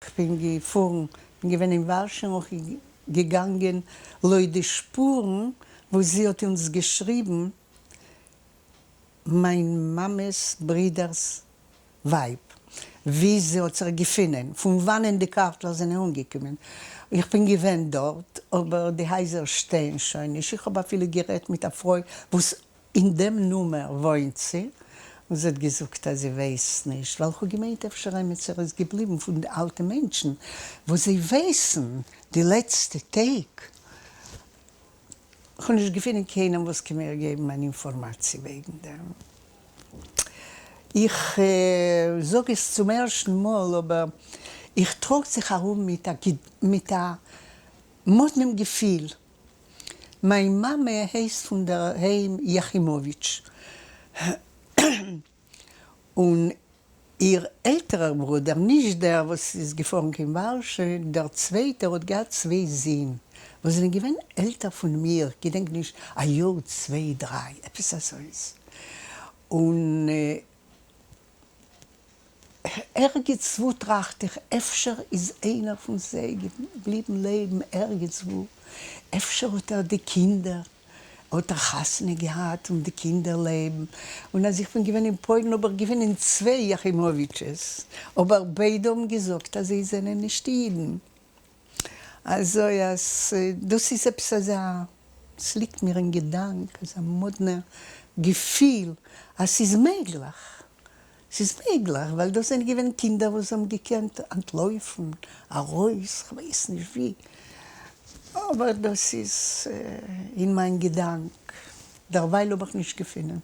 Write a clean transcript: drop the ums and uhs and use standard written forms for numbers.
כ'בין געפארן, כ'בין געווען אין ווארשע און געגאנגען לויט די שפורן וואס זי האט אונז געשריבן, מיין מאמע'ס ברודער'ס ווייב, וואו זי האט זיך געפונען, פון וואנען די קארטלעך זענען אנגעקומען. איך בין געווען דארט, אבער די הייזער שטייען שוין נישט, איך האב אפילו גערעדט מיט א פרוי וואס אין דעם נומער וואוינט זי, און זי האט געזאגט אז זי ווייסט נישט, ווייל כ'האב געמיינט אפשר עמיצער איז געבליבן פון די אלטע מענטשן וואס זיי ווייסן די לעצטע טעג, כ'האב נישט געפונען קיינעם וואס קען מיר געבן אן אינפארמאציע וועגן דעם. איך זאג עס צום ערשטן מאל אבער איך טראג זיך ארום מיט א מאדנעם געפיל מיין מאמע הייסט פון דער היים יאכימאוויטש, און איר עלטערער ברודער, נישט דער וואס איז געפארן קיין ווארשע, דער צווייטער האט געהאט צוויי זין וואס זענען געווען עלטער פון מיר, כ'געדענק נישט, א יאר צוויי דריי, עפעס אזוינס, און ערגעץ וואו טראכט איך אפשר איז איינער פון זיי געבליבן לעבן ערגעץ וואו, אפשר האט ער די קינדער, האט ער חתונה געהאט און די קינדער לעבן, און אז איך בין געווען אין פוילן האב איך געפונען צוויי יאכימאוויטשעס, אבער ביידע האבן געזאגט אז זיי זענען נישט אידן. אזוי אז דאס איז עפעס אזא, ס'ליגט מיר אין געדאנק אזא מאדנער געפיל אז ס'איז מעגליך, ס'איז מעגליך ווייל דאס זענען געווען קינדער וואס האבן געקענט אנטלויפן, ארויס, כ'ווייס נישט ווי, אבער דאס איז אין מיין געדאנק, דערווייל האב איך נישט געפונען.